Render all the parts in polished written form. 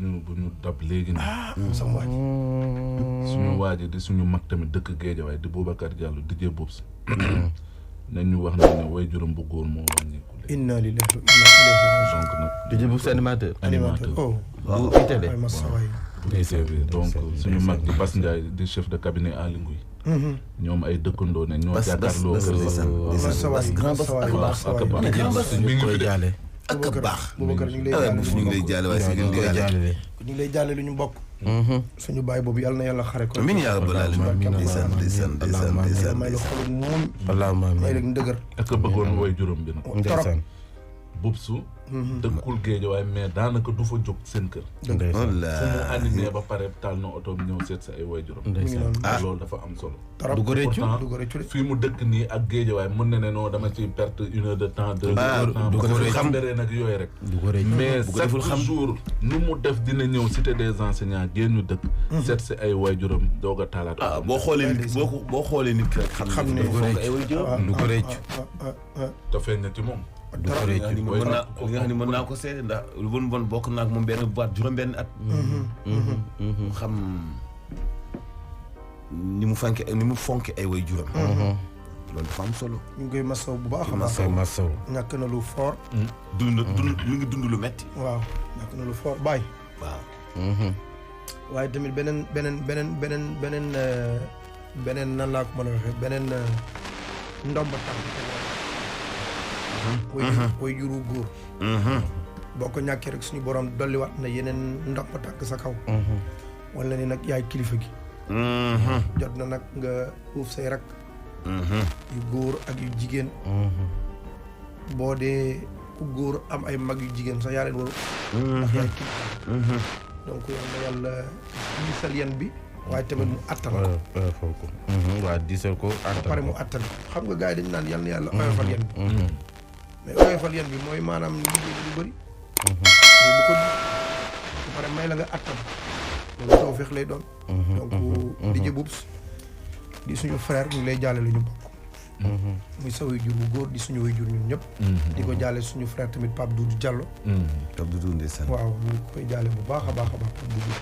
bu ñu dab léegi nii. sama waaj. suñu waaji di suñu mag tamit dëkk Géejawaay di Boubacar Diallo DJ Boubs. nañ ñu wax ne way juróom bu góor moo wàññeeku. inna lillahi wa inna ilayhi raji'un. donc nag DJ Boubs animateur. oh. bu ITV. waaw masawaay. donc suñu mag di Bass Ndiaye di chef de cabinet Aly Ngouille. ñoom ay dëkkandoo ne ñoo jàkkaarloo. masawaay grand Bass ak baax mi ngi fi de. ak baax Boubacar ñu ngi lay jaale waaye si ngeen di jaale ñu ngi lay jaale lu ñu bokk. suñu baay boobu yàlla na yàlla xare ko. amiin yaa rabbal aalamiin ndeysaan may la xolu moom. allahumma may rek ndëgër. ak bëggoon way juróom bi nag. torop Boubs dëkkul Géejawaay mais daanaka du fa jóg seen kër. wallaahi fu mu animé ba pare taal na oto ñëw seet sa ay way juróom. loolu dafa am solo. torop du ko réccu fii mu dëkk nii ak Géejawaay mën na ne non dama ci perte 1 heure de temps 2 heures de temps. du ko réccu xam dere nag yooyu rek. du ko réccu mais chaque jour nu mu def dina ñëw cité des enseignants génn ñu dëkk. seet si ay way juróom doog a taalaat. boo xoolee nit boo xoolee nit rek xam ne ay way juróom du ko réccu te feeñ na ci moom. du ko réccu li nga xam ne mën naa ko seede ndax lu bon bokk naa ak moom benn boîte juróom-benn at. xam ni mu fonke ay way juróom. loolu dafa am solo. ñu ngi koy masaw bu baax a baax. masaw ñàkk na lu fort. mi ngi dund lu metti. waaw ñàkk na lu fort bàyyi. waaw. waaye tamit beneen nan laa ko mën a waxee beneen ndomba tànk. way juru góor. boo ko ñàkkee rek suñu borom dolliwaat na yeneen ndomba tànk sa kaw. wala ni nag yaay kilifa gi. jot na nag nga uuf say rak. yu góor ak yu jigéen. boo dee ku góor am ay mag yu jigéen sax yaa leen waru. ndax yaay kilifa. donc yàlla diisal yan bi. waaye tamit mu attan ko. waaw diisal ko attan ko pare mu attan ko xam nga gars yi dañu naan yal na yàlla oyofal yan bi. mais oyofal yan bi mooy maanaam liggéey bi lu bëri. mais bu ko bu pare may la nga attan. loolu taw feex lay doon. donc DJ Boubs di suñu frère ñu ngi lay jaale lu ñu bokk. muy sa waajur bu góor di suñu waajur ñun ñëpp. di ko jaale suñu frère tamit Pape Doudou Diallo. Pape Doudou ndeysaan. waaw ñu ngi koy jaale bu baax a baax a baax Pape Doudou.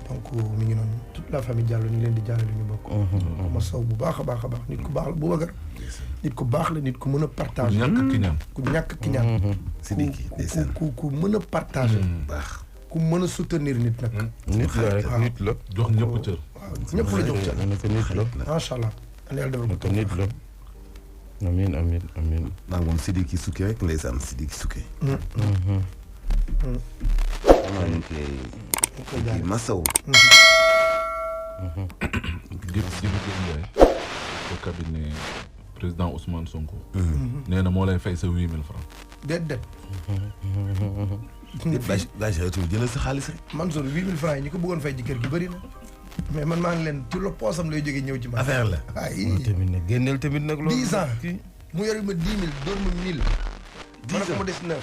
donc mi ngi noonu toute la famille Diallo ñu ngi leen di jaale lu ñu bokk. ma saw bu baax a baax a baax nit ku baax la Boubacar. nit ku baax la nit ku mën a partager. ku ñàkk ki ñaan. Sidiki ndeysaan ku mën a partager. baax ku mën a soutenir nit nag. nit la rek nit la. jox ñëpp cër. waaw ñëpp la jox cër. nit la. macha allah. yàlla defal ko nit la. amiin. maa ngi moom Sidiki Souké rek ndeysaan Sidiki Souké. maa ngi koy masaw. gis Ndiaye au cabinet président Ousmane Sonko. nee na moo lay fay sa 8000 francs. déet. bâche jëlal sa xaalis rek. Mansour 8000 francs yi ñi ko bëggoon fay ci kër gi bëri na. mais man maa ngi leen ci la poosam lay jógee ñëw ci man. affaire la. ay tamit nag génneel tamit nag loolu. 10 ans mu yor ma 10 000 door ma 1000. 10 ans ma ne ko mu des 9.